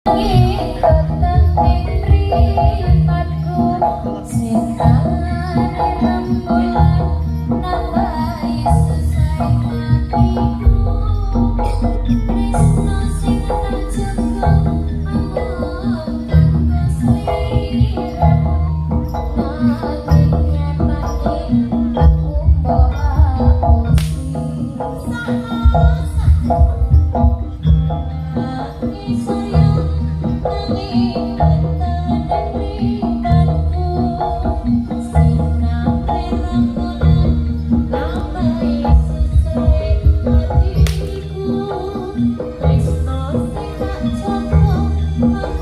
Peteng ing mripatku, sintane rembulan nambahi susah atiku. Tresno sing tak jaga amung kanggo sliramu, nanging nyatane aku mbok apusi. Nangis nanging peteng mripatku, sinare rembulan nambahi susah atiku. Tresno sing tak jaga amung